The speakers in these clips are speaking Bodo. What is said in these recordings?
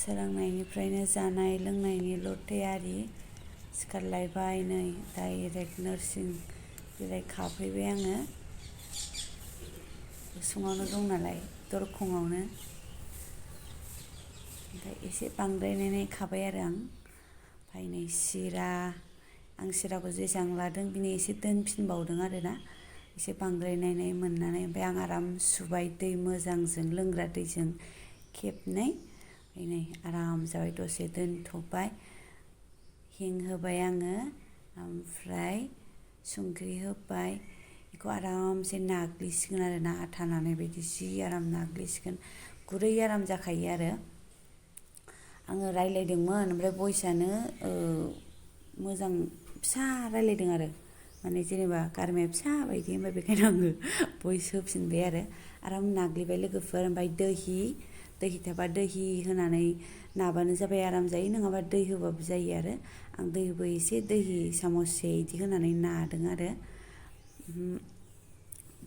सोरांनायनिफ्रायनो जानाय लोंनायनिल' तयारि सिखारलायबाय नै डाइरेक्ट नोरसिं बिलाइ खाफैबाय आङो उसुङावनो दं नालाय दरखंआवनो ओमफ्राय एसे बांद्रायनानै खाबाय आरो आं ओमफ्राय नै सिरा आं सिराखौ जेसेबां लादों बिनि एसे दोनफिनबावदों आरोना एसे बांद्रायनाय मोननानै ओमफ्राय आं आराम सुबाय दै मोजांजों लोंग्रा दैजों खेबनै ओमफ्राय नै आराम जाबाय दसे दोनथ'बाय हिं होबाय आङो ओमफ्राय संख्रि होबाय बेखौ आरामसे नाग्लिसिगोन आरो ना आथा नानाय बायदि जि आराम नाग्लिसिगोन गुरै आराम जाखायो आरो आङो रायज्लायदोंमोन ओमफ्राय भइसआनो मोजां फिसा रायज्लायदों आरो माने जेनेबा गारमाया फिसा बायदि ओमफ्राय बेखायनो आङो भइस होफिनबाय आरो आराम नाग्लिबाय लोगोफोर ओमफ्राय दहि थाबा दहि होनानै नाबानो जाबाय आराम जायो नङाबा दै होबाबो जायो आरो आं दैबो एसे दहि सामससे इदि होनानै नादों आरो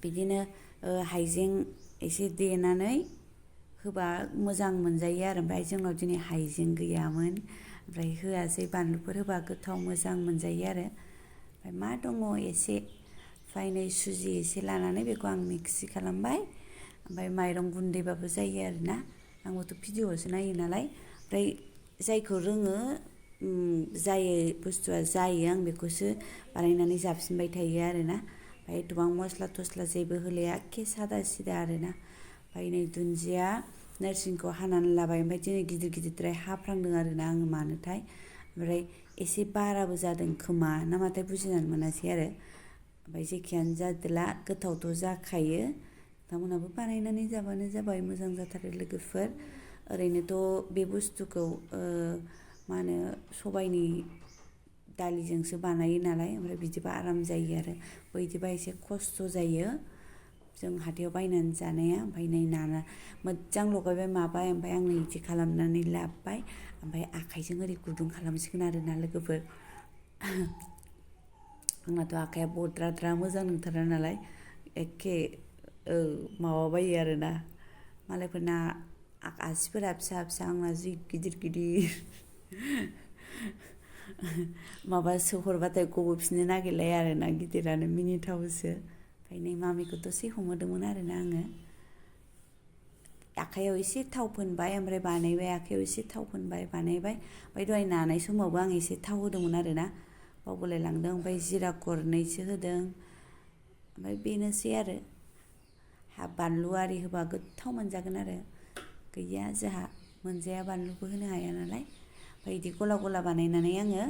बिदिनो हाइजें एसे देनानै होबा मोजां मोनजायो आरो ओमफ्राय जोंनाव दिनै हाइजें गैयामोन ओमफ्राय होआसै बानलुफोर होबा गोथाव मोजां मोनजायो आरो ओमफ्राय मा दङ एसे ओमफ्राय नै सुजि एसे लानानै बेखौ आं मिक्सि खालामबाय ओमफ्राय माइरं गुन्दैबाबो जायो आरोना आंबोथ' भिडिअ'आवसो नायो नालाय ओमफ्राय जायखौ रोङो जायो बुस्थुआ जायो आं बेखौसो बानायनानै जाफिनबाय थायो आरोना ओमफ्राय एथबां मस्ला थस्ला जेबो होलाया एखे सादा सिदा आरोना ओमफ्राय नै दुन्दिया नोरसिंखौ हानानै लाबाय ओमफ्राय दिनै गिदिर गिदिरद्राय हाफ्रांदों आरोना आङो मानोथाय ओमफ्राय एसे बाराबो जादों खोमा ना माथाय बुजिनानै मोनासै आरो ओमफ्राय जेखियानो जादोला गोथावथ' जाखायो नोंथांमोनहाबो बानायनानै जाबानो जाबाय मोजां जाथारो लोगोफोर ओरैनोथ' बे बुस्थुखौ मा होनो सबाइनि दालिजोंसो बानायो नालाय ओमफ्राय बिदिबा आराम जायो आरो बैदिबा एसे खस्थ' जायो जों हाथायाव बायनानै जानाया ओमफ्राय नै नाना मोजां लगायबाय माबाय ओमफ्राय आं इदि खालामनानै लाबाय ओमफ्राय आखाइजों ओरै गुदुं खालामसिगोन आरोना लोगोफोर आंनाथ' आखाइया बद्राद्रा मोजां नंथारा नालाय एखे माबाबायो आरोना मालायफोरना आसिफोरा फिसा फिसा आंना जि गिदिर गिदिर माबा सोहरबाथाय गबोफिननो नागिरलाया आरोना गिदिरानो मिनिथावसो ओमफ्राय नै मामिखौ दसे हमहोदोंमोन आरोना आङो आखाइयाव एसे थाव फोनबाय ओमफ्राय बानायबाय आखाइयाव एसे थाव फोनबाय बानायबाय ओमफ्राय दहाय नानाय समावबो आं एसे थाव होदोंमोन आरोना बावबोलायलांदों ओमफ्राय जिरा गरनैसो होदों ओमफ्राय बेनोसै आरो बानलु आरि होबा गोथाव मोनजागोन आरो गैया जोंहा मोनजाया बानलुबो होनो हाया नालाय ओमफ्राय बिदि गला गला बानायनानै आङो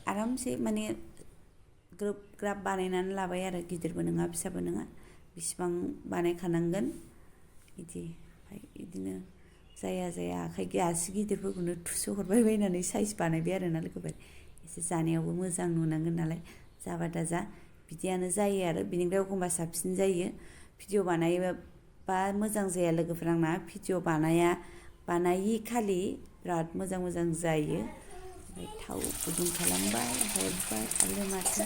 आरामसे माने ग्रोब ग्राब बानायनानै लाबाय आरो गिदिरबो नङा फिसाबो नङा बिसिबां बानायखानांगोन बिदि ओमफ्राय बिदिनो जाया आखाइ आसि गिदिरफोरखौनो थुसोहरबाय बायनानै साइज बानायबाय आरोना लोगोफोर एसे जानायावबो मोजां नुनांगोन नालाय जाबा दाजा बिदियानो जायो आरो बिनिफ्राय एखमबा साबसिन जायो भिडिअ बानायोबा मोजां जाया लोगोफोर आंना भिडिअ बानायि खालि बिराद मोजां जायो ओमफ्राय थाव गुदुं खालामबाय हरबाय आरो माथो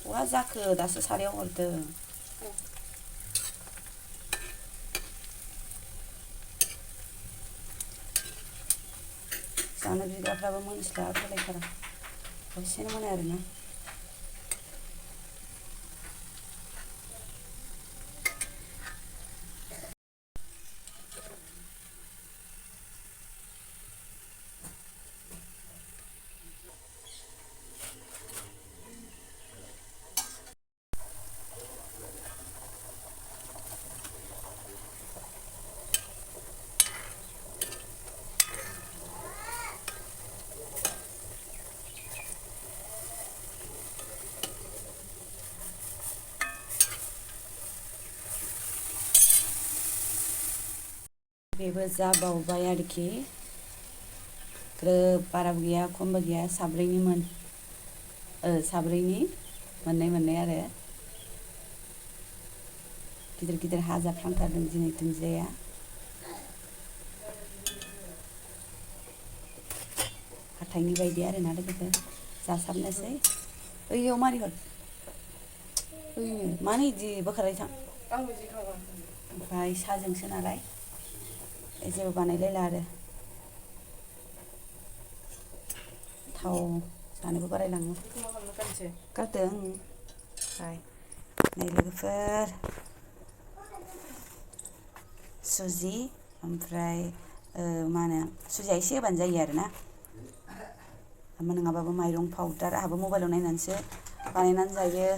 मा जाखो दासो सारायाव हरदों जानो बिग्राफ्राबो मोनथिला फैलायथारा दसेनो मोनो आरोना बेबो जाबावबाय आरोखि ग्रोब बाराबो गैया खमबो गैया साब्रैनि मोननाय आरो गिदिर गिदिर हाजाफ्रांथारदों दिनै दुन्दियाया हाथाइनि बायदि आरोना लोगोफोर जासाबनोसै ओइयाव मारि हर ओइ मानो इदि बोखारबाय थां ओमफ्राय साजोंसो नालाय जेबो बानायलायला आरो थाव जानोबो बारायलाङो गारदों ओमफ्राय नै लोगोफोर सुजि ओमफ्राय मा होनो सुजिया एसे होबानो जायो आरोना नङाबाबो माइरं पाउदार आंहाबो मबाइलाव नायनानैसो बानायनानै जायो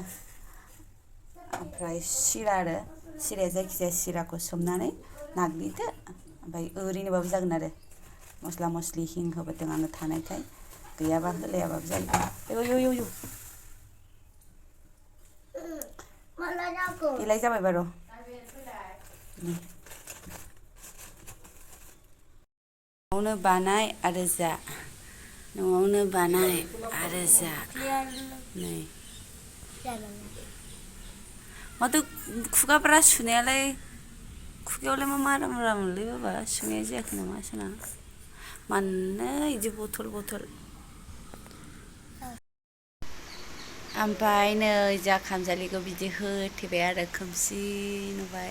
ओमफ्राय सिरा आरो सिराया जायखिजाया सिराखौ सोमनानै नाग्लिदो ओमफ्राय ओरैनोबाबो जागोन आरो मस्ला मस्लि हिं होबोदों आङो थानायखाय गैयाबा होलायाबाबो जायो ओइ बेलाय जाबाय बार' न'आवनो बानाय आरो जा न'आवनो बानाय आरो जा नै माथो खुगाफ्रा सुनायालाय खुगायावलाय मा मारामोनलै बाबा सुनाया जायाखै नामा साना मानो इदि बथल ओमफ्राय नै जा खामसालिखौ बिदि होथेबाय आरो खोमसि नुबाय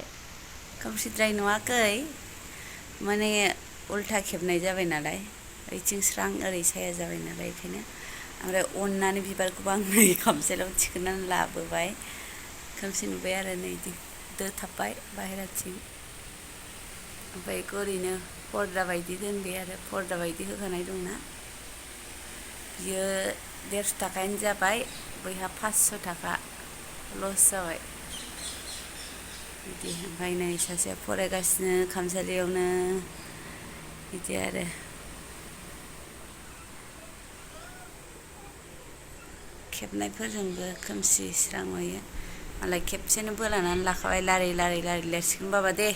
खोमसिद्राय नुवाखै माने उल्था खेबनाय जाबाय नालाय ओइथिं स्रां ओरै साया जाबाय नालाय बेखायनो ओमफ्राय अननानै बिबारखौबो आं नै खामसालियाव थिखोनानै लाबोबाय खोमसि नुबाय आरो नै इदि दोथाबबाय बाहेराथिं ओमफ्राय बेखौ ओरैनो पर्दा बायदि दोनबाय आरो पर्दा बायदि होखानाय दंना बियो 150 थाखायानो जाबाय बैहा 500 थाखा लस जाबाय बिदि ओमफ्राय नै सासेया फरायगासिनो खामसालियावनो बिदि आरो खेबनायफोरजोंबो खोमसि स्रां नुयो मालाय खेबसेनो बोलानानै लाखाबाय लारि लिरसिगोन बाबा दे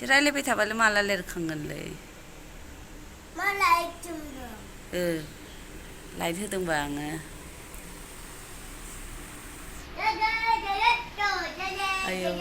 रायलायबाय थाबालाय माला लिरखांगोनलै लाइट होदोंबा आङो आयौ